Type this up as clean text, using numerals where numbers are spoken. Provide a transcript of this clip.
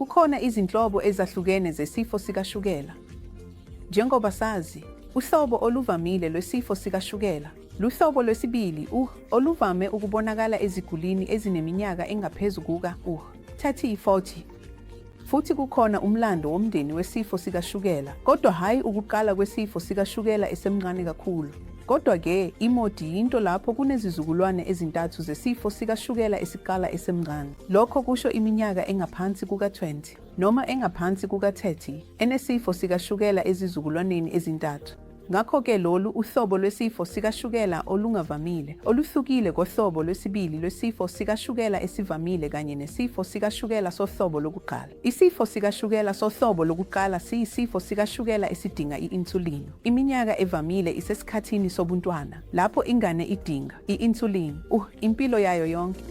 Kukhona izinhlobo ezahlukene zesifo sikashukela. Njengoba sazi, uhlobo oluvamile lwesifo sikashukela luhlobo lwesibili oluvame ukubonakala ezigulini ezineminyaka engaphezu kuka 30 40. Futhi kukhona umlando womndeni wesifo sikashukela, kodwa hhayi ukuqala kwesifo sikashukela esemncane kakhulu. Kodwa-ke, iMODY yinto lapho kunezizukulwane ezintathu zesifo sikashukela esiqala esemncane. Lokho kusho iminyaka engaphansi kuka-20 noma engaphansi kuka-30 enesifo sikashukela ezizukulwaneni ezintathu. Ngakho-ke lolu uhlobo lwesifo sikashukela olungavamile, oluhlukile kohlobo lwesibili lwesifo sikashukela esivamile kanye nesifo sikashukela sohlobo lokuqala. Isifo sikashukela sohlobo lokuqala siyisifo sikashukela esidinga i-insulin. Iminyaka evamile isesikhathini sobuntwana, lapho ingane idinga i-insulin impilo yayo yonke.